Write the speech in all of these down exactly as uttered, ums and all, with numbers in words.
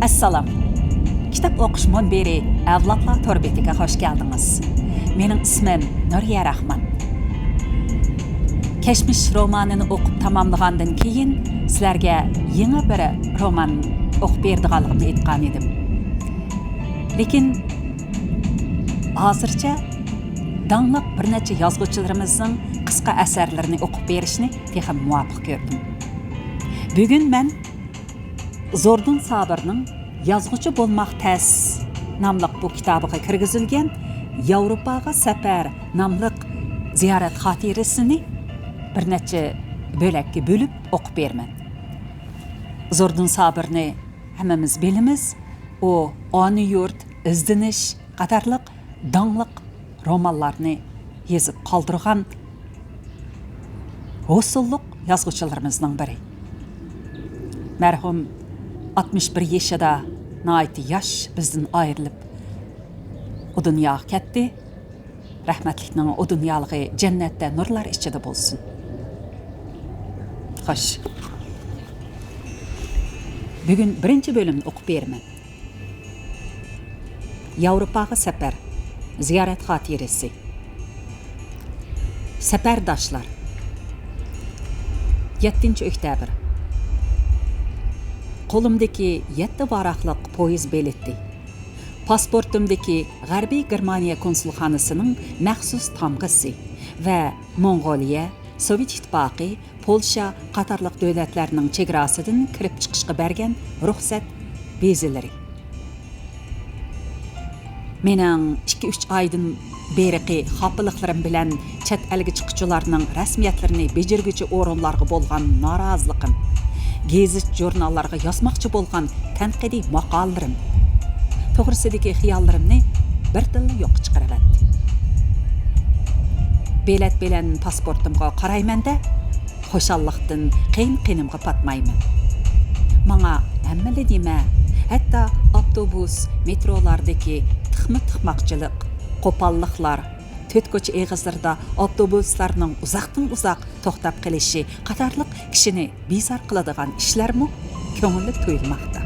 ئەسسالام. كىتاب ئوقۇش مۇنبىرى ئەۋلادلار تور بېتىگە خۇش كەلدىڭىز. مېنىڭ ئىسمىم نۇرىيە راخمان. كەچمىش رومانىنى ئوقۇپ تاماملىغاندىن كېيىن، سىلەرگە يېڭى بىر رومان ئوقۇپ بېرىدىغانلىقىمنى ئېيتقان ئىدىم. لېكىن ھازىرچە داڭلىق بىر نەچچە يازغۇچىلىرىمىزنىڭ قىسقا ئەسەرلىرىنى ئوقۇپ بېرىشنى تېخىمۇ مۇۋاپىق كۆردۈم. بۈگۈن مەن زوردۇن سابىرنىڭ يازغۇچى بولماق تەس ناملىق بۇ كىتابىغا كىرگۈزۈلگەن ياۋروپاغا سەپەر ناملىق زىيارەت خاتىرىسىنى بىر نەچچە بۆلەككە بۆلۈپ ئوقۇپ بېرىمەن. زوردۇن سابىرنى ھەممىمىز بىلىمىز. ئۇ ئانا يۇرت، ئىزدىنىش قاتارلىق داڭلىق رومانلارنى يېزىپ قالدۇرغان ھوسۇللۇق يازغۇچىلىرىمىزنىڭ بىرى. مەرھۇم ئاتمىش بىر يېشىدا ناھايىتى ياش بىزدىن ئايرىلىپ، ئۇ دۇنياغا كەتتى. رەھمەتلىكنىڭ ئۇ دۇنيالىقى جەننەتتە نۇرلار ئىچىدە بولسۇن. خوش. بۈگۈن بىرىنچى بۆلۈمنى ئوقۇپ بېرىمەن. ياۋروپاغا سەپەر، زىيارەت خاتىرىسى. سەپەرداشلار. يەتتىنچى ئۆكتەبىر. قولۇمدىكى يەتتە ۋاراقلىق پويىز بېلىتى، پاسپورتۇمدىكى غەربىي گېرمانىيە كونسۇلخانىسىنىڭ مەخسۇس تامغىسى ۋە موڭغۇلىيە، سوۋېت ئىتتىپاقى، پولشا قاتارلىق دۆلەتلەرنىڭ چېگراسىدىن كىرىپ چىقىشقا بەرگەن رۇخسەت ۋىزىلىرى. مېنىڭ ئىككى-ئۈچ ئايدىن بېرىقى خاپىلىقلىرىم بىلەن چەت ئەلگە چىققۇچىلارنىڭ رەسمىيەتلىرىنى بېجىرگۈچى ئورۇنلارغا بولغان نارازىلىقىم، گېزىت-ژۇرناللارغا يازماقچى بولغان تەنقىدىي ماقالىلىرىم توغرىسىدىكى خىياللىرىمنى بىردىنلا يوققا چىقىرىۋەتتى. بېلەت بىلەن پاسپورتۇمغا قارايمەن-دە، خۇشاللىقتىن قېيىن-قېنىمغا پاتمايمەن. ماڭا ھەممىلا نېمە، ھەتتا ئاپتوبۇس، مېترولاردىكى تىقما-تىقماقچىلىق، قوپاللىقلار، تۆت كوچا ئېغىزلىرىدا ئاپتوبۇسلارنىڭ ئۇزاقتىن-ئۇزاق توختاپ قېلىشى قاتارلىق كىشىنى بىزار قىلىدىغان ئىشلارمۇ كۆڭۈللۈك تۇيۇلماقتا.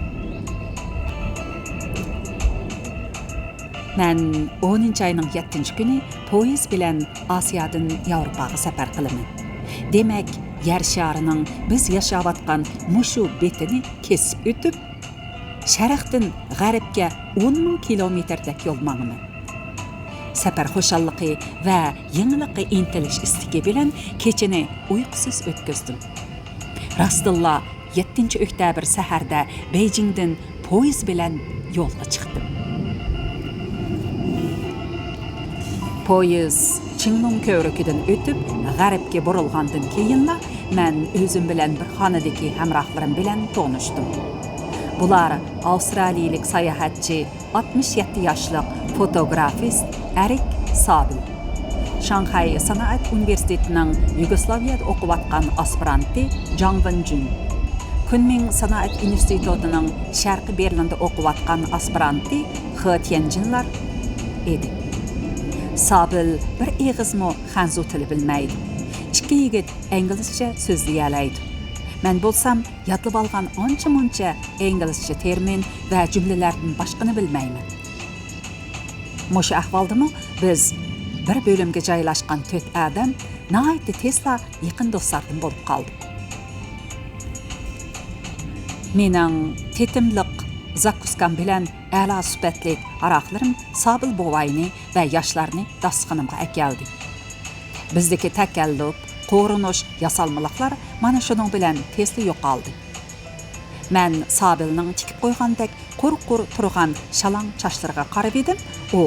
مەن ئونىنچى ئاينىڭ يەتتىنچى كۈنى پويىز بىلەن ئاسىيادىن ياۋروپاغا سەپەر قىلىمەن. دېمەك، يەر شارىنىڭ بىز ياشاۋاتقان مۇشۇ بېتىنى كېسىپ ئۆتۈپ، شەرقتىن غەربكە ئون مىڭ كىلومېتىردەك يول ماڭىمەن. سەپەر خۇشاللىقى ۋە يېڭىلىققا ئىنتىلىش ئىستىكى بىلەن كېچىنى ئۇيقۇسىز ئۆتكۈزدۈم. راستتىنلا، يەتتىنچى ئۆكتەبىر سەھەردە بېيجىڭدىن پويىز بىلەن يولغا چىقتىم. پويىز چىڭلۇڭ كۆۋرۈكىدىن ئۆتۈپ، غەربكە بۇرۇلغاندىن كېيىنلا، مەن ئۆزۈم بىلەن بىر خانىدىكى ھەمراھلىرىم بىلەن تونۇشتۇم. بۇلار ئاۋسترالىيىلىك ساياھەتچى، ئاتمىش يەتتە ياشلىق فوتوگرافىست ئەرىك سابىل، شاڭخەي سانائەت ئۇنىۋېرسىتېتىنىڭ يۇگوسلاۋىيەدە ئوقۇۋاتقان ئاسپىرانتى جاڭ ۋېنجۈن، كۈنمىڭ سانائەت ئىنستىتۇتىنىڭ شەرقىي بېرلىندا ئوقۇۋاتقان ئاسپىرانتى خې تيەنجىنلار ئىدى. سابىل بىر ئېغىزمۇ خەنزۇ تىلى بىلمەيدۇ. ئىككى يىگىت ئىنگلىزچە سۆزلىيەلەيدۇ. مەن بولسام يادلىۋالغان ئانچە-مۇنچە ئىنگلىزچە تېرمىن ۋە جۈملىلەردىن باشقىنى بىلمەيمەن. مۇشۇ ئەھۋالدىمۇ بىز بىر بۆلۈمگە جايلاشقان تۆت ئادەم ناھايىتى تېزلا يېقىن دوستلاردىن بولۇپ قالدۇق. مېنىڭ تېتىملىق زاكۇسكام بىلەن ئەلا سۈپەتلىك ھاراقلىرىم سابىل بوۋاينى ۋە ياشلارنى داستىخىنىمغا ئەكەلدى. بىزدىكى تەكەللۇپ، قورۇنۇش، ياسالمىلىقلار مانا شۇنىڭ بىلەن تېزلا يوقالدى. مەن سابىلنىڭ تىكىپ قويغاندەك قۇر-قۇر تۇرغان شالاڭ چاچلىرىغا قارىۋىدىم، ئۇ،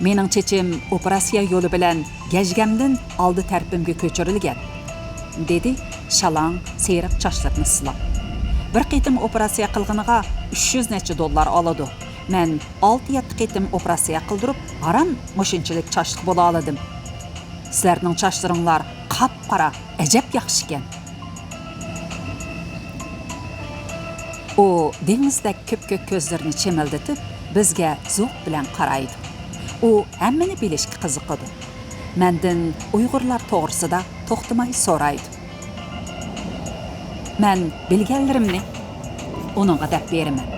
«مېنىڭ چېچىم ئوپېراتسىيە يولى بىلەن گەجگەمدىن ئالدى تەرىپىمگە كۆچۈرۈلگەن»، دېدى شالاڭ سېرىق چاچلىرىنى سىلاپ. «بىر قېتىم ئوپېراتسىيە قىلغىنىغا ئۈچ يۈز نەچچە دوللار ئالىدۇ. مەن ئالتە-يەتتە قېتىم ئوپېراتسىيە قىلدۇرۇپ، ھارام مۇشۇنچىلىك چاچلىق بولالىدىم. سىلەرنىڭ چاچلىرىڭلار قاپقارا، ئەجەب ياخشىكەن.» ئۇ دېڭىزدەك كۆپكۆك كۆزلىرىنى چىمىلدىتىپ، بىزگە زوق بىلەن قارايدۇ. ئۇ ھەممىنى بىلىشكە قىزىقىدۇ. مەندىن ئۇيغۇرلار توغرىسىدا توختىماي سورايدۇ. مەن بىلگەنلىرىمنى ئۇنىڭغا دەپ بېرىمەن.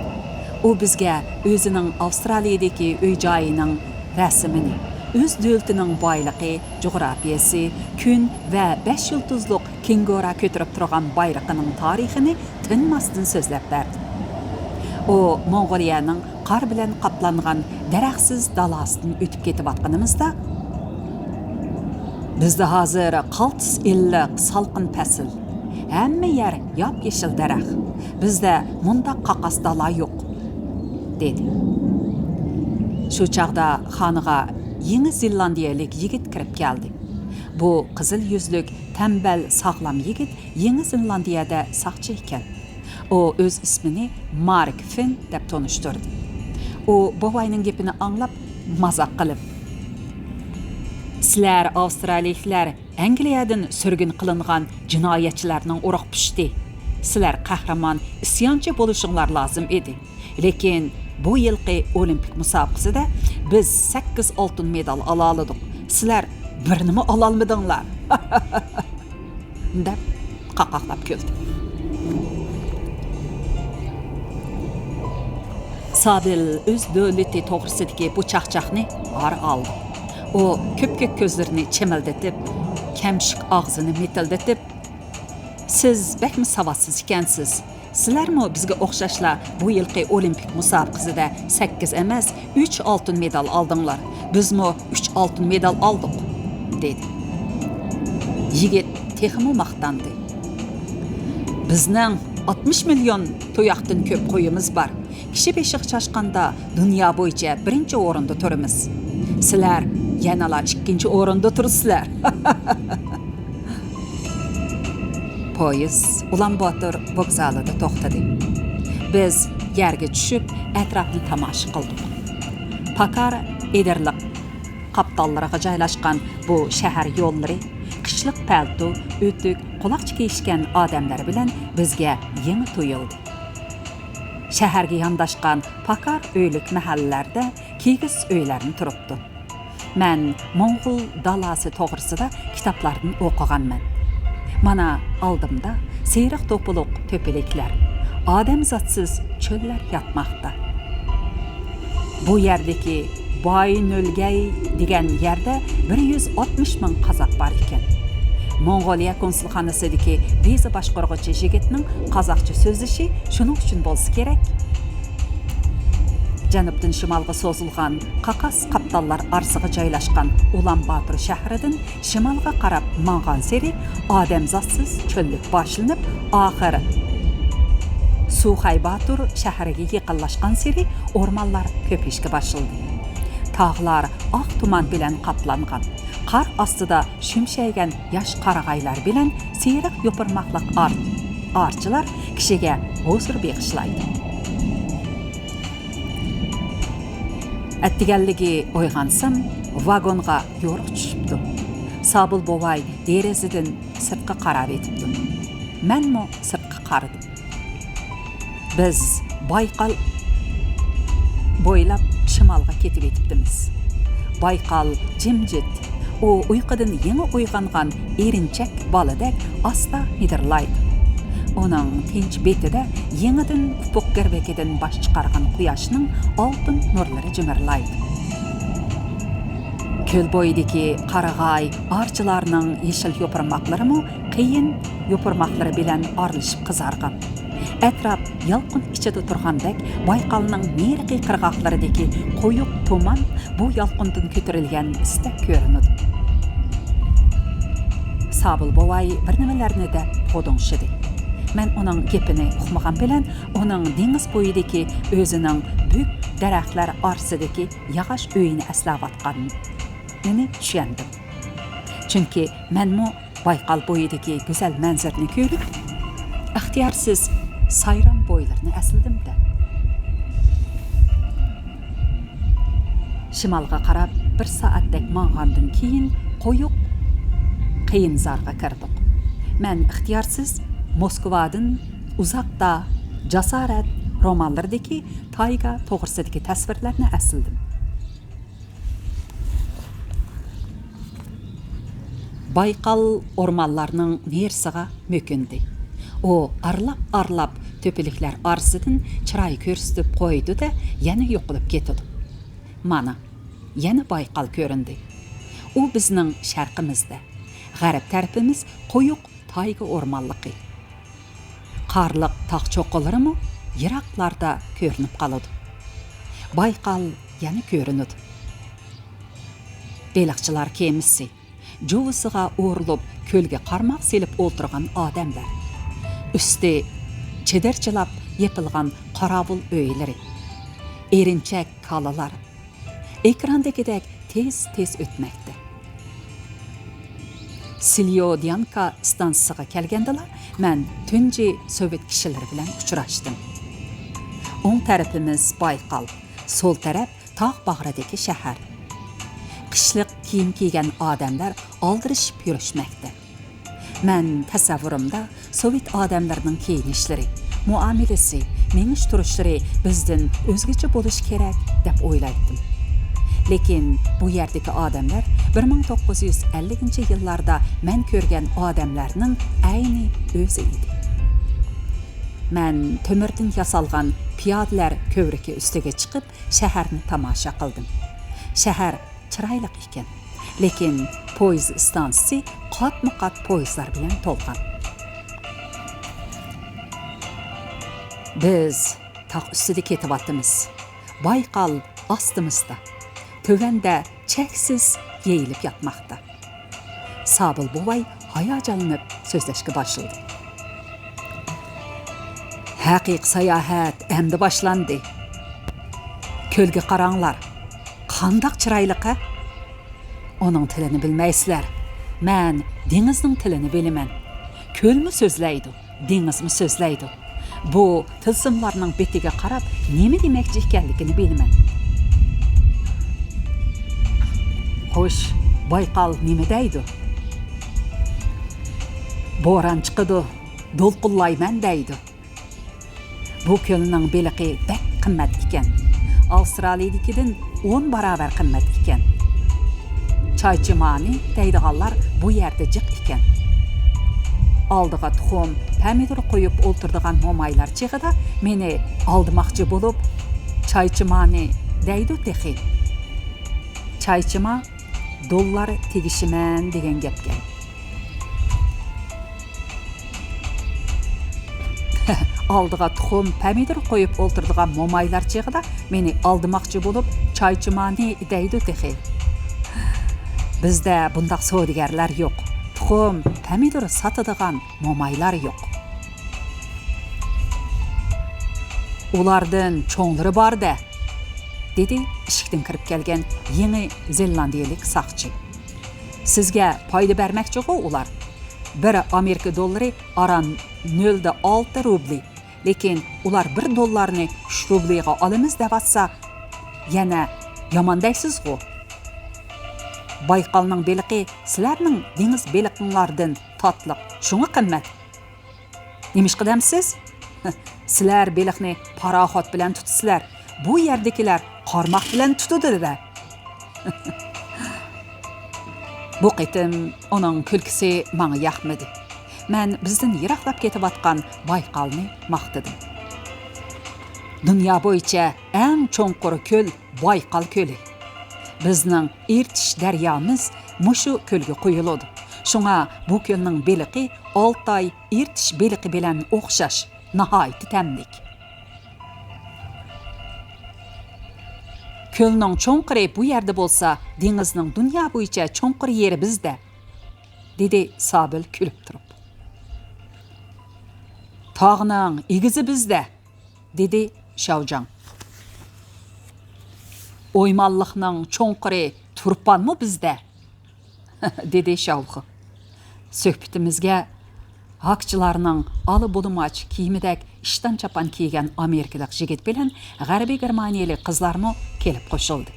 ئۇ بىزگە ئۆزىنىڭ ئاۋسترالىيەدىكى ئۆي-جايىنىڭ رەسىمىنى، ئۆز دۆلىتىنىڭ بايلىقى، جۇغراپىيەسى، كۈن ۋە بەش يۇلتۇزلۇق كېڭگورا كۆتۈرۈپ تۇرغان بايرىقىنىڭ تارىخىنى تىنماستىن سۆزلەپ بەردى. ئۇ موڭغۇلىيەنىڭ قار بىلەن قاپلانغان دەرەخسىز دالاسىدىن ئۆتۈپ كېتىۋاتقىنىمىزدا، بىزدە ھازىر قالتىس ئىللىق، سالقىن پەسىل. ھەممە يەر ياپيېشىل دەرەخ. بىزدە مۇنداق قاقاس دالا يوق، دېدى. شۇ چاغدا خانىغا يېڭى زېلاندىيەلىك يىگىت كىرىپ كەلدى. بۇ قىزىل يۈزلۈك، تەمبەل، ساغلام يىگىت يېڭى زېلاندىيەدە ساقچى ئىكەن. ئۇ ئۆز ئىسمىنى مارك فىن دەپ تونۇشتۇردى. ئۇ بوۋاينىڭ گېپىنى ئاڭلاپ، مازاق قىلىپ، سىلەر، ئاۋسترالىيىلىكلەر، ئەنگلىيەدىن سۈرگۈن قىلىنغان جىنايەتچىلەرنىڭ ئۇرۇق پۇشتى. سىلەر قەھرىمان، ئىسيانچى بولۇشۇڭلار لازىم ئىدى. لېكىن بۇ يىلقى ئولىمپىك مۇسابىقىسىدە بىز سەككىز ئالتۇن مېدال ئالالىدۇق. سىلەر بىرنىمۇ ئالالمىدىڭلار. دەپ قاقاقلاپ كۈلدى. سابىل ئۆز دۆلىتى توغرىسىدىكى بۇ چاقچاقنى ھار ئالدى. ئۇ كۆپكۆك كۆزلىرىنى چىمىلدىتىپ، كەمشۈك ئاغزىنى مىتىلدىتىپ، سىز بەكمۇ ساۋاتسىز ئىكەنسىز. سىلەرمۇ بىزگە ئوخشاشلا بۇ يىلقى ئولىمپىك مۇسابىقىسىدە سەككىز ئەمەس، ئۈچ ئالتۇن مېدال ئالدىڭلار. بىزمۇ ئۈچ ئالتۇن مېدال ئالدۇق، دېدى. يىگىت تېخىمۇ ماختاندى. بىزنىڭ ئاتمىش مىليون تۇياقتىن كۆپ قويىمىز بار. كىشى بېشىغا چاچقاندا دۇنيا بويىچە بىرىنچى ئورۇندا تۇرىمىز. سىلەر يەنىلا ئىككىنچى ئورۇندا تۇرىسىلەر. پويىز ئۇلانباتور ۋوگزالىدا توختىدى. بىز يەرگە چۈشۈپ، ئەتراپنى تاماشا قىلدۇق. پاكار ئېدىرلىق قاپتاللىرىغا جايلاشقان بۇ شەھەر يوللىرى قىشلىق پەلتو، ئۆتۈك، قۇلاقچا كىيىشكەن ئادەملەر بىلەن بىزگە يېڭى تۇيۇلدى. شەھەرگە يانداشقان پاكار ئۆيلۈك مەھەللىلەردە كىگىز ئۆيلەرمۇ تۇرۇپتۇ. مەن موڭغۇل دالاسى توغرىسىدا كىتابلاردىن ئوقۇغانمەن. مانا ئالدىمدا سېرىق توپىلىق تۆپىلىكلەر، ئادەمزاتسىز چۆللەر ياتماقتا. بۇ يەردىكى باينۆلگەي دېگەن يەردە بىر يۈز ئاتمىش مىڭ قازاق بار ئىكەن. موڭغۇلىيە كونسۇلخانىسىدىكى ۋىزا باشقۇرغۇچى يىگىتنىڭ قازاقچە سۆزلىشى شۇنىڭ ئۈچۈن بولسا كېرەك. جەنۇبتىن شىمالغا سوزۇلغان قاقاس قاپتاللار ئارىسىغا جايلاشقان ئۇلانباتور شەھىرىدىن شىمالغا قاراپ ماڭغانسېرى ئادەمزاتسىز چۆللۈك باشلىنىپ، ئاخىر سۇخەيباتور شەھىرىگە يېقىنلاشقانسېرى ئورمانلار كۆپىيىشكە باشلىدى. تاغلار ئاق تۇمان بىلەن قاپلانغان. قار ئاستىدا شۈمشەيگەن ياش قارىغايلار بىلەن سېرىق يوپۇرماقلىق ئار-، ئارچىلار كىشىگە ھۇزۇر بېغىشلايدۇ. ئەتىگەنلىكى ئويغانسام، ۋاگونغا يورۇق چۈشۈپتۇ. سابىل بوۋاي دېرىزىدىن سىرتقا قاراۋېتىپتۇ. مەنمۇ سىرتقا قارىدىم. بىز بايقال بويلاپ شىمالغا كېتىۋېتىپتىمىز. بايقال جىمجىت. ئۇ ئۇيقۇدىن يېڭى ئويغانغان ئېرىنچەك بالىدەك ئاستا مىدىرلايدۇ. ئۇنىڭ تىنچ بېتىدە يېڭىدىن ئۇپۇق گىرۋىكىدىن باش چىقارغان قۇياشنىڭ ئالتۇن نۇرلىرى جىمىرلايدۇ. كۆل بويىدىكى قارىغاي، ئارچىلارنىڭ يېشىل يوپۇرماقلىرىمۇ قېيىن يوپۇرماقلىرى بىلەن ئارىلىشىپ قىزارغان. ئەتراپ يالقۇن ئىچىدە تۇرغاندەك، بايقالنىڭ نېرىقى قىرغاقلىرىدىكى قويۇق تۇمان بۇ يالقۇندىن كۆتۈرۈلگەن ئىستەك كۆرۈنىدۇ. سابىل بوۋاي بىر نېمىلەرنى دەپ غودۇڭشىدى. مەن ئۇنىڭ گېپىنى ئۇقمىغان بىلەن، ئۇنىڭ دېڭىز بويىدىكى ئۆزىنىڭ بۈك دەرەخلەر ئارىسىدىكى ياغاچ ئۆيىنى ئەسلەۋاتقانىنى چۈشەندىم. چۈنكى مەنمۇ بايقال بويىدىكى گۈزەل مەنزىرىنى كۆرۈپ، ئىختىيارسىز سايرام بويلىرىنى ئەسلىدىم-دە. شىمالغا قاراپ بىر سائەتتەك ماڭغاندىن كېيىن، قويۇق قېيىنزارغا كىردۇق. مەن ئىختىيارسىز موسكۋادىن ئۇزاقتا جاسارەت رومانلىرىدىكى تايگا توغرىسىدىكى تەسۋىرلەرنى ئەسلىدىم. بايقال ئورمانلارنىڭ نېرىسىغا مۆكۈندى. ئۇ ئارىلاپ-ئارىلاپ تۆپىلىكلەر ئارىسىدىن چىراي كۆرسىتىپ قويىدۇ-دە، يەنە يوقىلىپ كېتىدۇ. مانا، يەنە بايقال كۆرۈندى. ئۇ بىزنىڭ شەرقىمىزدە، غەرب تەرىپىمىز قويۇق تايگا ئورمانلىقى. قارلىق تاغ چوققىلىرىمۇ يىراقلاردا كۆرۈنۈپ قالىدۇ. بايقال يەنە كۆرۈنىدۇ. بېلىقچىلار كېمىسى. جۇۋىسىغا ئورۇلۇپ، كۆلگە قارماق سېلىپ ئولتۇرغان ئادەملەر. ئۈستى چېدىرچىلاپ يېپىلغان قاراۋۇل ئۆيلىرى. ئېرىنچەك كالىلار. ئېكراندىكىدەك تېز-تېز ئۆتمەكتە. سىليوديانكا ئىستانسىسىغا كەلگەندىلا، مەن تۇنجى سوۋېت كىشىلىرى بىلەن ئۇچراشتىم. ئوڭ تەرىپىمىز بايقال، سول تەرەپ تاغ باغرىدىكى شەھەر. قىشلىق كىيىم كىيگەن ئادەملەر ئالدىرىشىپ يۈرۈشمەكتە. مەن تەسەۋۋۇرۇمدا سوۋېت ئادەملىرىنىڭ كىيىنىشلىرى، مۇئامىلىسى، مېڭىش تۇرۇشلىرى بىزدىن ئۆزگىچە بولۇشى كېرەك دەپ ئويلايتتىم. لېكىن بۇ يەردىكى ئادەملەر بىر مىڭ توققۇز يۈز ئەللىكىنچى يىللاردا مەن كۆرگەن ئادەملەرنىڭ ئەينى ئۆزى ئىدى. مەن تۆمۈردىن ياسالغان پىيادىلەر كۆۋرۈكى ئۈستىگە چىقىپ، شەھەرنى تاماشا قىلدىم. شەھەر چىرايلىق ئىكەن، لېكىن پويىز ئىستانسىسى قاتمۇ قات پويىزلار بىلەن تولغان. بىز تاغ ئۈستىدە كېتىۋاتىمىز. بايقال ئاستىمىزدا، تۆۋەندە چەكسىز يېيىلىپ ياتماقتا. سابىل بوۋاي ھاياجانلىنىپ سۆزلەشكە باشلىدى. ھەقىقىي ساياھەت ئەمدى باشلاندى. كۆلگە قاراڭلار، قانداق چىرايلىق ھە؟ ئۇنىڭ تىلىنى بىلمەيسىلەر. مەن دېڭىزنىڭ تىلىنى بىلىمەن. كۆلمۇ سۆزلەيدۇ، دېڭىزمۇ سۆزلەيدۇ. بۇ تىلسىملارنىڭ بېتىگە قاراپ نېمە دېمەكچى ئىكەنلىكىنى بىلىمەن. خوش، بايقال نېمە دەيدۇ؟ بوران چىقىدۇ، دولقۇنلايمەن دەيدۇ. بۇ كۆلنىڭ بېلىقى بەك قىممەت ئىكەن. ئاۋسترالىيىدىكىدىن ئون باراۋەر قىممەت ئىكەن. چايچىمانى دەيدىغانلار بۇ يەردە جىق ئىكەن. ئالدىغا تۇخۇم، پەمىدۇر قويۇپ ئولتۇرىدىغان مومايلار چېغىدا مېنى ئالدىماقچى بولۇپ، چايچىمانى دەيدۇ تېخى. چايچىما دوللار تېگىشىمەن دېگەن گەپكەن. ئالدىغا تۇخۇم، پەمىدۇر قويۇپ ئولتۇرىدىغان مومايلار چېغىدا مېنى ئالدىماقچى بولۇپ، چايچىمانى دەيدۇ تېخى. بىزدە بۇنداق سودىگەرلەر يوق. تۇخۇم، پەمىدۇر ساتىدىغان مومايلار يوق. ئۇلاردىن چوڭلىرى بار-دە، دېدى ئىشىكتىن كىرىپ كەلگەن يېڭى زېلاندىيەلىك ساقچى. سىزگە پايدا بەرمەكچىغۇ ئۇلار. بىر ئامېرىكا دوللىرى ئاران نۆل دە ئالتە روبلى. لېكىن ئۇلار بىر دوللارنى ئۈچ روبلىغا ئالىمىز دەۋاتسا، يەنە يامان دەيسىزغۇ. بايقالنىڭ بېلىقى سىلەرنىڭ دېڭىز بېلىقىڭلاردىن تاتلىق، شۇڭا قىممەت. نېمىشقا دەمسىز؟ سىلەر بېلىقنى پاراخوت بىلەن تۇتىسىلەر، بۇ يەردىكىلەر قارماق بىلەن تۇتىدۇ-دە. بۇ قېتىم ئۇنىڭ كۈلكىسى ماڭا ياقمىدى. مەن بىزدىن يىراقلاپ كېتىۋاتقان بايقالنى ماختىدىم. دۇنيا بويىچە ئەڭ چوڭقۇر كۆل بايقال كۆلى. بىزنىڭ ئېرتىش دەريامىز مۇشۇ كۆلگە قۇيۇلىدۇ. شۇڭا بۇ كۆلنىڭ بېلىقى ئالتاي ئېرتىش بېلىقى بىلەن ئوخشاش، ناھايىتى تەملىك. كۆلنىڭ چوڭقۇرى بۇ يەردە بولسا، دېڭىزنىڭ دۇنيا بويىچە چوڭقۇر يېرى بىزدە، دېدى سابىل كۈلۈپ تۇرۇپ. تاغنىڭ ئېگىزى بىزدە، دېدى شاۋجاڭ. ئويمانلىقنىڭ چوڭقۇرى تۇرپانمۇ بىزدە، دېدى شاۋخې. سۆھبىتىمىزگە ھاكچىلارنىڭ ئالا بۇلىماچ كىيىمىدەك ئىشتان چاپان كىيگەن ئامېرىكىلىق يىگىت بىلەن غەربىي گېرمانىيەلىك قىزلارمۇ كېلىپ قوشۇلدى.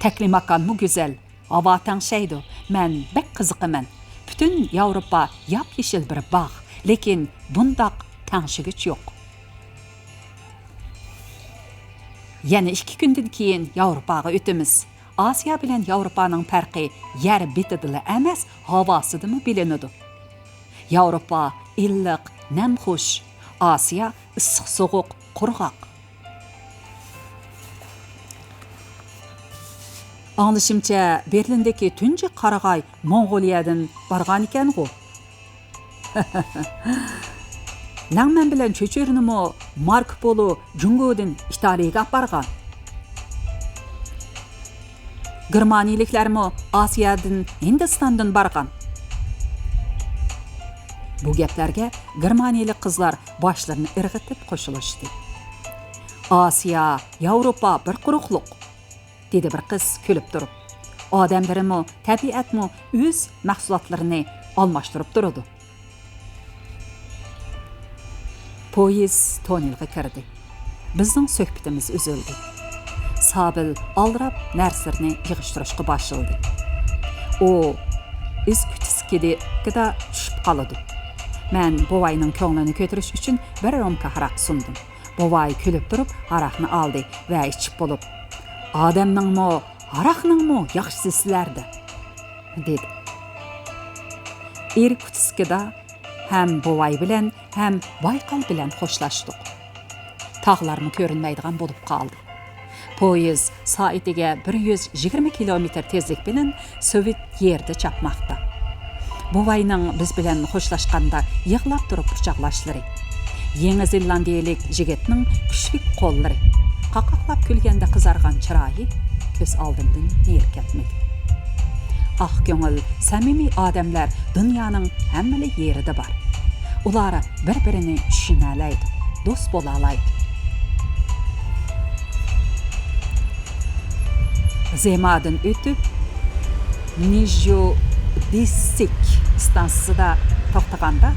تەكلىماكانمۇ گۈزەل، ھاۋا تەڭشەيدۇ. مەن بەك قىزىقىمەن. پۈتۈن ياۋروپا ياپيېشىل بىر باغ، لېكىن بۇنداق تەڭشىگۈچ يوق. يەنە ئىككى كۈندىن كېيىن ياۋروپاغا ئۆتىمىز. ئاسىيا بىلەن ياۋروپانىڭ پەرقى يەر بېتىدىلا ئەمەس، ھاۋاسىدىمۇ بىلىنىدۇ. ياۋروپا ئىللىق، نەمخۇش، ئاسىيا ئىسسىق-سوغۇق، قۇرغاق. ئاڭلىشىمچە، بېرلىندىكى تۇنجى قارىغاي موڭغۇلىيەدىن بارغانىكەنغۇ؟ لەڭمەن بىلەن چۆچۈرىنىمۇ ماركو پولو جۇڭگودىن ئىتالىيەگە ئاپارغان. گېرمانىيىلىكلەرمۇ ئاسىيادىن، ھىندىستاندىن بارغان. بۇ گەپلەرگە گېرمانىيىلىك قىزلار باشلىرىنى ئىرغىتىپ قوشۇلۇشتى. ئاسىيا، ياۋروپا بىر قۇرۇقلۇق، دېدى بىر قىز كۈلۈپ تۇرۇپ. ئادەملىرىمۇ، تەبىئەتمۇ ئۆز مەھسۇلاتلىرىنى ئالماشتۇرۇپ تۇرىدۇ. پويىز توننېلغا كىردى. بىزنىڭ سۆھبىتىمىز ئۈزۈلدى. سابىل ئالدىراپ نەرسىلىرىنى يىغىشتۇرۇشقا باشلىدى. ئۇ ئىركۇتسكىدا چۈشۈپ قالىدۇ. مەن بوۋاينىڭ كۆڭلىنى كۆتۈرۈش ئۈچۈن بىر رومكا ھاراق سۇندۇم. بوۋاي كۈلۈپ تۇرۇپ ھاراقنى ئالدى ۋە ئىچىپ بولۇپ، «ئادەمنىڭمۇ، ھاراقنىڭمۇ ياخشىسى سىلەردە» دېدى. ئىركۇتسكىدا ھەم بوۋاي بىلەن، ھەم بايقال بىلەن خوشلاشتۇق. تاغلارمۇ كۆرۈنمەيدىغان بولۇپ قالدى. پويىز سائىتىگە بىر يۈز يىگىرمە كىلومېتىر تېزلىك بىلەن سوۋېت يېرىدا چاپماقتا. بوۋاينىڭ بىز بىلەن خوشلاشقاندا يىغلاپ تۇرۇپ قۇچاقلاشلىرى، يېڭى زېلاندىيىلىك يىگىتنىڭ كۈچلۈك قوللىرى، قاقاقلاپ كۈلگەندە قىزارغان چىرايى كۆز ئالدىمدىن نېرى كەتمىدى. ئاق كۆڭۈل، سەمىمىي ئادەملەر دۇنيانىڭ ھەممىلا يېرىدە بار. ئۇلار بىر-بىرىنى چۈشىنەلەيدۇ، دوست بولالايدۇ. زېمادىن ئۆتۈپ، نىژودىسك ئىستانسىسىدا توختىغاندا،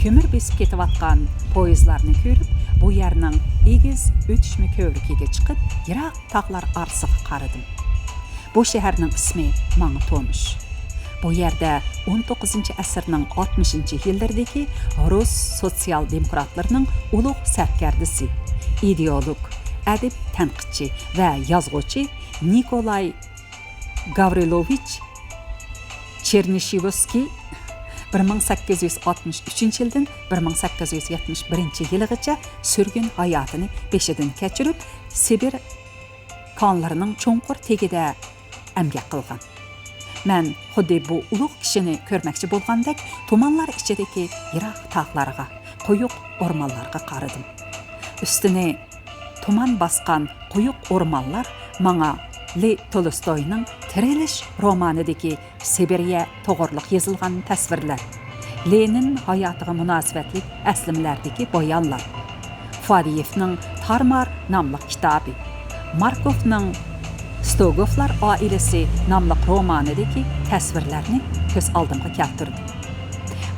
كۆمۈر بېسىپ كېتىۋاتقان پويىزلارنى كۆرۈپ، بۇ يەرنىڭ ئېگىز ئۆتۈشمە كۆۋرۈكىگە چىقىپ، يىراق تاغلار ئارىسىغا قارىدىم. بۇ شەھەرنىڭ ئىسمى ماڭا تونۇش. بۇ يەردە ئون توققۇزىنچى ئەسىرنىڭ ئاتمىشىنچى يىللىرىدىكى رۇس سوتسىيال دېموكراتلىرىنىڭ ئۇلۇغ سەركەردىسى، ئىدېئولوگ، ئەدىب تەنقىدچى ۋە يازغۇچى نىكولاي گاۋرىلوۋىچ چېرنىشېۋسكىي بىر مىڭ سەككىز يۈز ئاتمىش ئۈچىنچى يىلدىن بىر مىڭ سەككىز يۈز يەتمىش بىرىنچى يىلىغىچە سۈرگۈن ھاياتىنى بېشىدىن كەچۈرۈپ، سىبىر كانلىرىنىڭ چوڭقۇر تېگىدە ئەمگەك قىلغان. مەن خۇددى بۇ ئۇلۇغ كىشىنى كۆرمەكچى بولغاندەك، تۇمانلار ئىچىدىكى يىراق تاغلارغا، قويۇق ئورمانلارغا قارىدىم. ئۈستىنى تۇمان باسقان قويۇق ئورمانلار ماڭا لې تولستوينىڭ تىرىلىش رومانىدىكى سىبىرىيە توغرۇلۇق يېزىلغان تەسۋىرلەر، لېنىن ھاياتىغا مۇناسىۋەتلىك ئەسلىمىلەردىكى بايانلار، فادېيېۋنىڭ تارمار ناملىق كىتابى، ماركوفنىڭ ستوگوفلار ئائىلىسى ناملىق رومانىدىكى تەسۋىرلەرنى كۆز ئالدىمغا كەلتۈردى.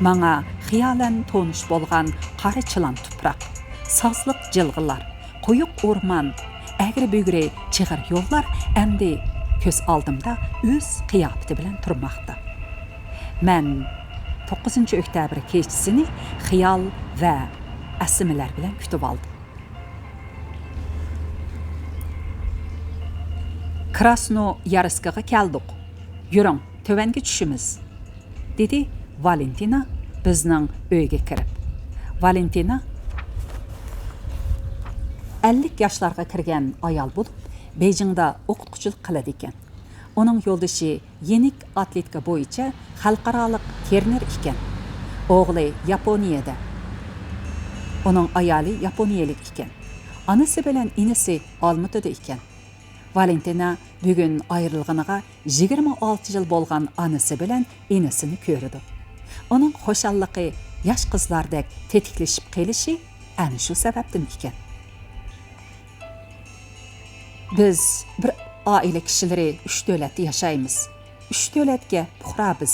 ماڭا خىيالەن تونۇش بولغان قارا چىلان تۇپراق، سازلىق جىلغىلار، قويۇق ئورمان، ئەگرى-بۈگرى چىغىر يوللار ئەمدى كۆز ئالدىمدا ئۆز قىياپىتى بىلەن تۇرماقتا. مەن توققۇزىنچى ئۆكتەبىر كېچىسىنى خىيال ۋە ئەسلىمىلەر بىلەن كۈتۈۋالدىم. «كراسنويارسكىغا كەلدۇق. يۈرۈڭ، تۆۋەنگە چۈشىمىز.» دېدى ۋالېنتىنا بىزنىڭ ئۆيگە كىرىپ. ۋالېنتىنا ئەللىك ياشلارغا كىرگەن ئايال بولۇپ، بېيجىڭدا ئوقۇتقۇچىلىق قىلىدىكەن. ئۇنىڭ يولدىشى يېنىك ئاتلېتىكا بويىچە خەلقئارالىق ترېنېر ئىكەن. ئوغلى ياپونىيەدە. ئۇنىڭ ئايالى ياپونىيەلىك ئىكەن. ئانىسى بىلەن ئىنىسى ئالمۇتىدا ئىكەن. ۋالېنتىنا بۈگۈن ئايرىلغىنىغا يىگىرمە ئالتە يىل بولغان ئانىسى بىلەن ئىنىسىنى كۆرىدۇ. ئۇنىڭ خۇشاللىقى ياش قىزلاردەك تېتىكلىشىپ قېلىشى ئەنە شۇ سەۋەبتىن ئىكەن. «بىز بىر ئائىلە كىشىلىرى ئۈچ دۆلەتتە ياشايمىز. ئۈچ دۆلەتكە پۇقرا بىز.»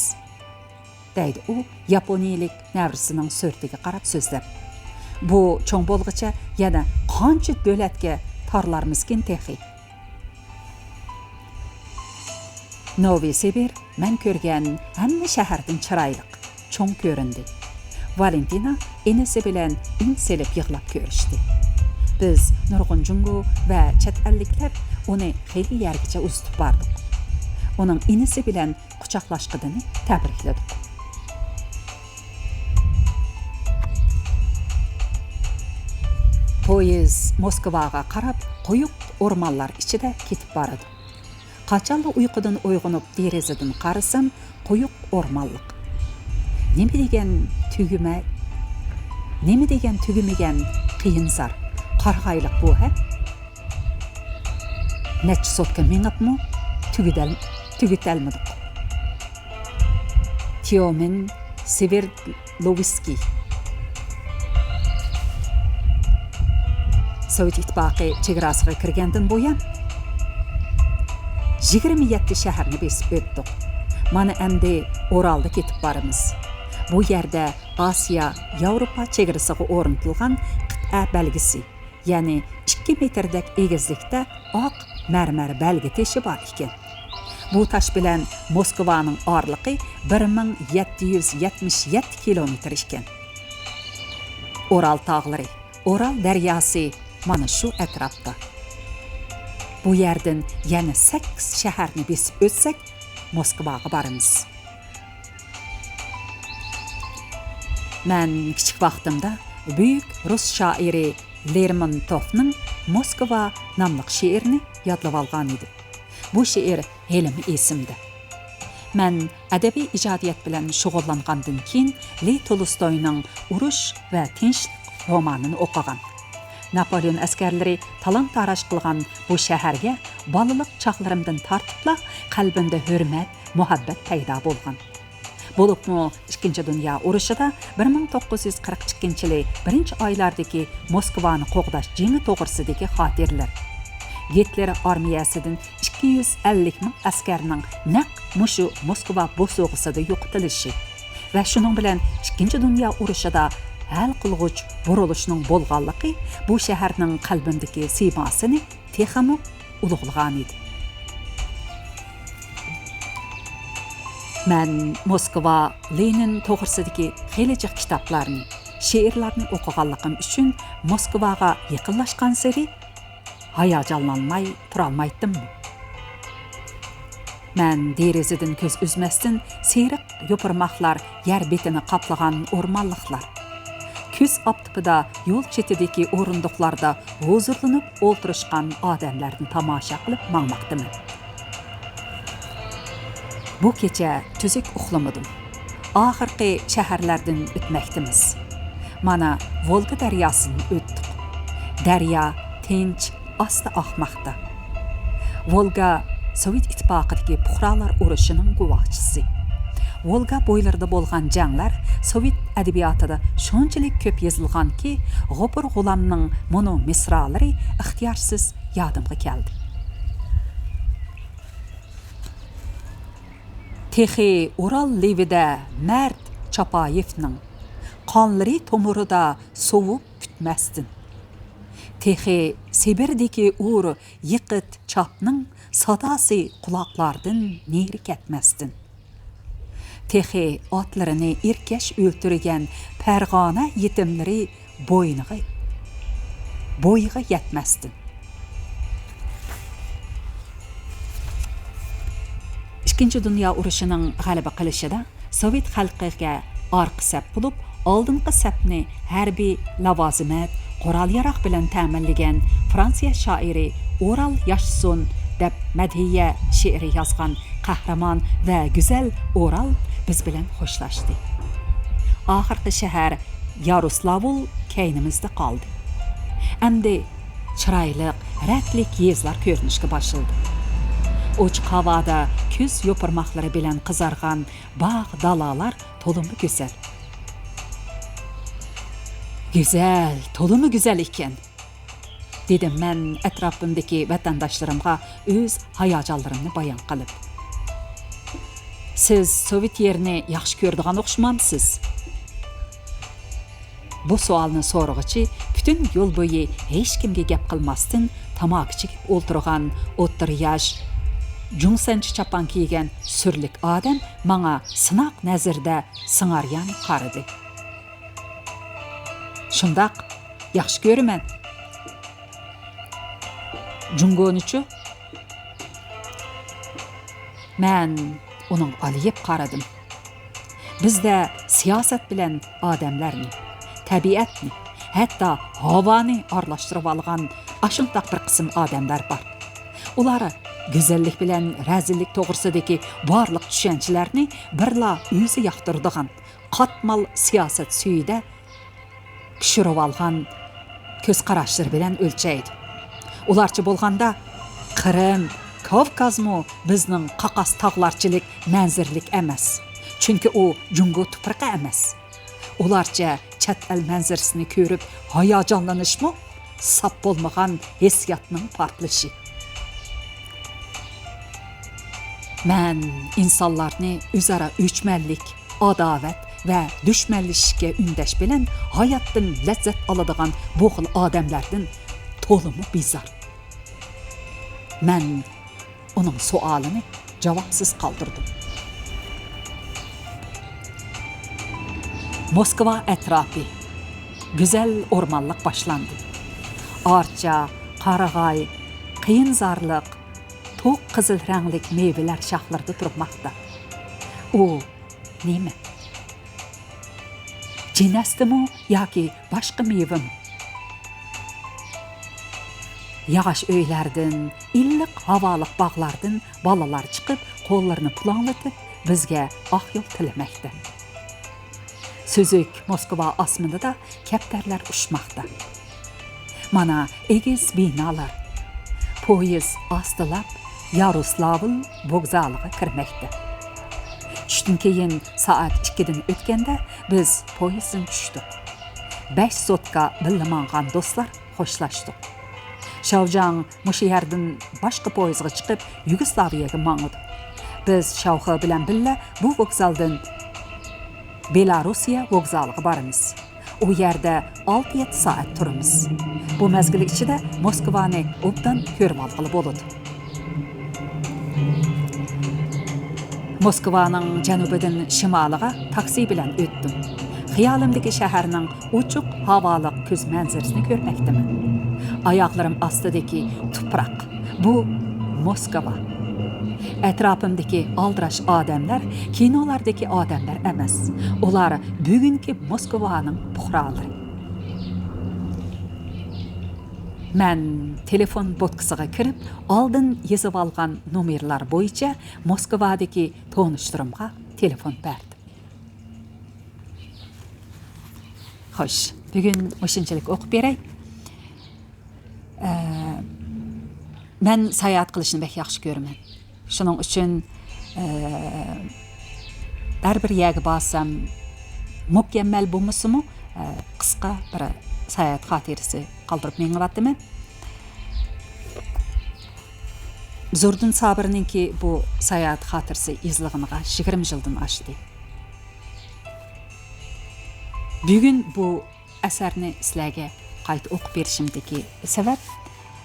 دەيدۇ ئۇ ياپونىيىلىك نەۋرىسىنىڭ سۈرىتىگە قاراپ سۆزلەپ. «بۇ چوڭ بولغۇچە يەنە قانچە دۆلەتكە تارلارمىزكىن تېخى؟» نوۋىسىبىر مەن كۆرگەن ھەممە شەھەردىن چىرايلىق، چوڭ كۆرۈندى. ۋالېنتىنا ئىنىسى بىلەن ئۈن سېلىپ يىغلاپ كۆرۈشتى. بىز نۇرغۇن جۇڭگو ۋە چەت ئەللىكلەر ئۇنى خېلى يەرگىچە ئۇزىتىپ باردۇق. ئۇنىڭ ئىنىسى بىلەن قۇچاقلاشقىنىنى تەبرىكلىدۇق. پويىز موسكۋاغا قاراپ قويۇق ئورمانلار ئىچىدە كېتىپ بارىدۇ. قاچانلا ئۇيقۇدىن ئويغىنىپ دېرىزىدىن قارىسام، قويۇق ئورمانلىق. نېمە دېگەن تۈگىمە-، نېمە دېگەن تۈگىمىگەن قىيىنزار، قارىغايلىق بۇ، ھە؟ نەچچە سوتكا مېڭىپمۇ تۈگىدەل-، تۈگىتەلمىدۇق. تيومىن، سېۋېردلوۋسكىي. سوۋېت ئىتتىپاقى چېگراسىغا كىرگەندىن بۇيان، يىگىرمە يەتتە شەھەرنى بېسىپ ئۆتتۇق. مانا ئەمدى ئورالدا كېتىپ بارىمىز. بۇ يەردە ئاسىيا، ياۋروپا چېگرىسىغا ئورنىتىلغان قىتئە بەلگىسى، يەنى ئىككى مېتىردەك ئېگىزلىكتە ئاق مەرمەر بەلگە تېشى بار ئىكەن. بۇ تاش بىلەن موسكۋانىڭ ئارىلىقى بىر مىڭ يەتتە يۈز يەتمىش يەتتە كىلومېتىر ئىكەن. ئورال تاغلىرى، ئورال دەرياسى مانا شۇ ئەتراپتا. بۇ يەردىن يەنە سەككىز شەھەرنى بېسىپ ئۆتسەك، موسكۋاغا بارىمىز. مەن كىچىك ۋاقتىمدا بۈيۈك رۇس شائىرى لېرمونتوفنىڭ موسكۋا ناملىق شېئىرىنى يادلىۋالغان ئىدىم. بۇ شېئىر ھېلىمۇ ئېسىمدە. مەن ئەدەبىي ئىجادىيەت بىلەن شۇغۇللانغاندىن كېيىن، لې تولستوينىڭ ئۇرۇش ۋە تىنچلىق رومانىنى ئوقۇغان. ناپولېئون ئەسكەرلىرى تالان-تاراج قىلغان بۇ شەھەرگە بالىلىق چاغلىرىمدىن تارتىپلا قەلبىمدە ھۆرمەت، مۇھەببەت پەيدا بولغان. بولۇپمۇ ئىككىنچى دۇنيا ئۇرۇشىدا بىر مىڭ توققۇز يۈز قىرىق ئىككىنچى يىلى بىرىنچى ئايلاردىكى موسكۋانى قوغداش جېڭى توغرىسىدىكى خاتىرىلەر، گىتلېر ئارمىيەسىدىن ئىككى يۈز ئەللىك مىڭ ئەسكەرنىڭ نەق مۇشۇ موسكۋا بوسۇغىسىدا يوقىتىلىشى ۋە شۇنىڭ بىلەن ئىككىنچى دۇنيا ئۇرۇشىدا ھەل قىلغۇچ بۇرۇلۇشنىڭ بولغانلىقى بۇ شەھەرنىڭ قەلبىمدىكى سىيماسىنى تېخىمۇ ئۇلۇغلىغانىدى. مەن موسكۋا، لېنىن توغرىسىدىكى خېلى جىق كىتابلارنى، شېئىرلارنى ئوقۇغانلىقىم ئۈچۈن موسكۋاغا يېقىنلاشقانسېرى ھاياجانلانماي تۇرالمايتتىممۇ؟ مەن دېرىزىدىن كۆز ئۈزمەستىن سېرىق يوپۇرماقلار يەر بېتىنى قاپلىغان ئورمانلىقلار، كۈز ئاپتىپىدا يول چېتىدىكى ئورۇندۇقلاردا ھۇزۇرلىنىپ ئولتۇرۇشقان ئادەملەرنى تاماشا قىلىپ ماڭماقتىمەن. بۇ كېچە تۈزۈك ئۇخلىمىدىم. ئاخىرقى شەھەرلەردىن ئۆتمەكتىمىز. مانا، ۋولگا دەرياسىدىن ئۆتتۇق. دەريا تىنچ، ئاستا ئاقماقتا. ۋولگا سوۋېت ئىتتىپاقىدىكى پۇقرالار ئۇرۇشىنىڭ گۇۋاھچىسى. ۋولگا بويلىرىدا بولغان جەڭلەر سوۋېت ئەدەبىياتىدا شۇنچىلىك كۆپ يېزىلغانكى، غوپۇر غۇلامنىڭ مۇنۇ مىسرالىرى ئىختىيارسىز يادىمغا كەلدى. تېخى ئۇرال لېۋىدە مەرد چاپايېۋنىڭ قانلىرى تومۇرىدا سوۋۇپ پۈتمەستىن. تېخى سىبىردىكى ئۇر يىقىت چاپنىڭ ساداسى قۇلاقلاردىن نېرى كەتمەستىن. تېخى ئاتلىرىنى ئىركەش ئۆلتۈرگەن پەرغانە يېتىملىرى بوينىغا، بويىغا يەتمەستىن. ئىككىنچى دۇنيا ئۇرۇشىنىڭ غەلىبە قىلىشىدا سوۋېت خەلقىگە ئارقا سەپ بولۇپ، ئالدىنقى سەپنى ھەربىي لازىمات، قورال-ياراغ بىلەن تەمىنلىگەن فرانسىيە شائىرى ئورال ياشىسۇن دەپ مەدھىيە شېئىرى يازغان قەھرىمان ۋە گۈزەل ئورال بىز بىلەن خوشلاشتى. ئاخىرقى شەھەر ياروسلاۋل كەينىمىزدە قالدى. ئەمدى چىرايلىق، رەتلىك يېزىلار كۆرۈنۈشكە باشلىدى. ئوچۇق ھاۋادا كۈز يوپۇرماقلىرى بىلەن قىزارغان باغ-دالالار تولىمۇ گۈزەل. گۈزەل، تولىمۇ گۈزەل ئىكەن، دېدىم مەن ئەتراپىمدىكى ۋەتەنداشلىرىمغا ئۆز ھاياجانلىرىمنى بايان قىلىپ. سىز سوۋېت يېرىنى ياخشى كۆرىدىغان ئوخشىمامسىز؟ بۇ سوئالنى سورىغۇچى پۈتۈن يول بويى ھېچكىمگە گەپ قىلماستىن تاماكا چېكىپ ئولتۇرغان ئوتتۇرا ياش، جۇڭسەنچە چاپان كىيگەن سۈرلۈك ئادەم ماڭا سىناق نەزىرىدە سىڭاريان قارىدى. شۇنداق، ياخشى كۆرىمەن. جۇڭگونىچۇ؟ مەن ئۇنىڭغا ئالىيىپ قارىدىم. بىزدە سىياسەت بىلەن ئادەملەرنى، تەبىئەتنى، ھەتتا ھاۋانى ئارىلاشتۇرۇۋالغان ئاشۇنداق بىر قىسىم ئادەملەر بار. ئۇلار گۈزەللىك بىلەن رەزىللىك توغرىسىدىكى بارلىق چۈشەنچىلەرنى بىرلا ئۆزى ياقتۇرىدىغان قاتمال سىياسەت سۈيىدە پىشۇرۇۋالغان كۆز قاراشلىرى بىلەن ئۆلچەيدۇ. ئۇلارچە بولغاندا، قىرىم، كاۋكازمۇ بىزنىڭ قاقاس تاغلارچىلىك مەنزىرىلىك ئەمەس. چۈنكى ئۇ جۇڭگو تۇپرىقى ئەمەس. ئۇلارچە چەت ئەل مەنزىرىسىنى كۆرۈپ ھاياجانلىنىشمۇ ساپ بولمىغان ھېسسىياتنىڭ پارتلىشى. مەن ئىنسانلارنى ئۆزئارا ئۆچمەنلىك، ئاداۋەت ۋە دۈشمەنلىشىشكە ئۈندەش بىلەن ھاياتتىن لەززەت ئالىدىغان بۇ خىل ئادەملەردىن تولىمۇ بىزار. مەن ئۇنىڭ سوئالىنى جاۋابسىز قالدۇردۇم. موسكۋا ئەتراپى. گۈزەل ئورمانلىق باشلاندى. ئارچا، قارىغاي، قېيىنزارلىق، توق قىزىل رەڭلىك مېۋىلەر شاخلىرىدا تۇرماقتا. ئۇ نېمە؟ جىنەستىمۇ ياكى باشقا مېۋىمۇ؟ ياغاچ ئۆيلەردىن، ئىللىق ھاۋالىق باغلاردىن بالىلار چىقىپ، قوللىرىنى پۇلاڭلىتىپ، بىزگە ئاق يول تىلىمەكتە. سۈزۈك موسكۋا ئاسمىنىدا كەپتەرلەر ئۇچماقتا. مانا، ئېگىز بىنالار. پويىز ئاستىلاپ ياروسلاۋل ۋوگزالىغا كىرمەكتە. چۈشتىن كېيىن سائەت ئىككىدىن ئۆتكەندە، بىز پويىزدىن چۈشتۇق. بەش سوتكا بىللە ماڭغان دوستلار خوشلاشتۇق. شاۋجاڭ مۇشۇ يەردىن باشقا پويىزغا چىقىپ، يۇگوسلاۋىيەگە ماڭىدۇ. بىز شاۋخې بىلەن بىللە بۇ ۋوگزالدىن بېلاروسىيە ۋوگزالىغا بارىمىز. ئۇ يەردە ئالتە-يەتتە سائەت تۇرىمىز. بۇ مەزگىل ئىچىدە موسكۋانى ئوبدان كۆرۈۋالغىلى بولىدۇ. موسكۋانىڭ جەنۇبىدىن شىمالىغا تاكسى بىلەن ئۆتتۈم. خىيالىمدىكى شەھەرنىڭ ئوچۇق ھاۋالىق كۈز مەنزىرىسىنى كۆرمەكتىمەن. ئاياغلىرىم ئاستىدىكى تۇپراق، بۇ موسكۋا. ئەتراپىمدىكى ئالدىراش ئادەملەر كىنولاردىكى ئادەملەر ئەمەس. ئۇلار بۈگۈنكى موسكۋانىڭ پۇقرالىرى. مەن تېلېفون بوتكىسىغا كىرىپ، ئالدىن يېزىۋالغان نومېرلار بويىچە موسكۋادىكى تونۇشلىرىمغا تېلېفون بەردىم. خوش، بۈگۈن مۇشۇنچىلىك ئوقۇپ بېرەي. ئە، مەن ساياھەت قىلىشنى بەك ياخشى كۆرىمەن. شۇنىڭ ئۈچۈن، ئە، ھەر بىر يەرگە بارسام، مۇكەممەل بولمىسىمۇ، ئە، قىسقا بىر ساياھەت خاتىرىسى قالدۇرۇپ مېڭىۋاتىمەن. زوردۇن سابىرنىڭكى بۇ ساياھەت خاتىرىسى يېزىلغىنىغا يىگىرمە يىلدىن ئاشتى. بۈگۈن بۇ ئەسەرنى سىلەرگە قايتا ئوقۇپ بېرىشىمدىكى سەۋەب،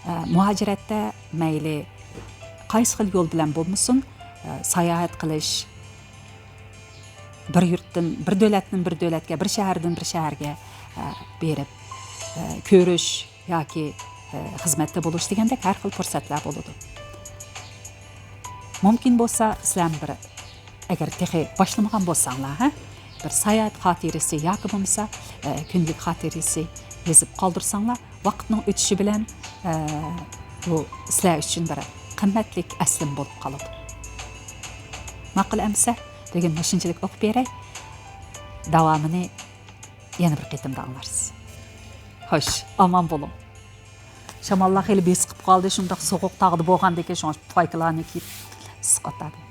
ئە، مۇھاجىرەتتە مەيلى قايسى خىل يول بىلەن بولمىسۇن، ئە، ساياھەت قىلىش، بىر يۇرتتىن، بىر دۆلەتتىن بىر دۆلەتكە، بىر شەھەردىن بىر شەھەرگە، ئە، بېرىپ، ئە، كۆرۈش ياكى، ئە، خىزمەتتە بولۇش دېگەندەك ھەر خىل پۇرسەتلەر بولىدۇ. مۇمكىن بولسا، سىلەرمۇ بىر، ئەگەر تېخى باشلىمىغان بولساڭلار، ھە، بىر ساياھەت خاتىرىسى ياكى بولمىسا، ئە، كۈندىلىك خاتىرىسى يېزىپ قالدۇرساڭلار، ۋاقىتنىڭ ئۆتۈشى بىلەن، ئە، بۇ سىلەر ئۈچۈن بىر قىممەتلىك ئەسلىمە بولۇپ قالىدۇ. ماقۇل ئەمىسە، بۈگۈن مۇشۇنچىلىك ئوقۇپ بېرەي. داۋامىنى يەنە بىر قېتىمدا ئاڭلارسىز. خوش، ئامان بولۇڭ. شاماللار خېلى بېسىقىپ قالدى، شۇنداق سوغۇق تاغدا بولغاندىكىن، شۇڭا پۇفايكىلارنى كىيىپ ئىسسىق ئاتادىم.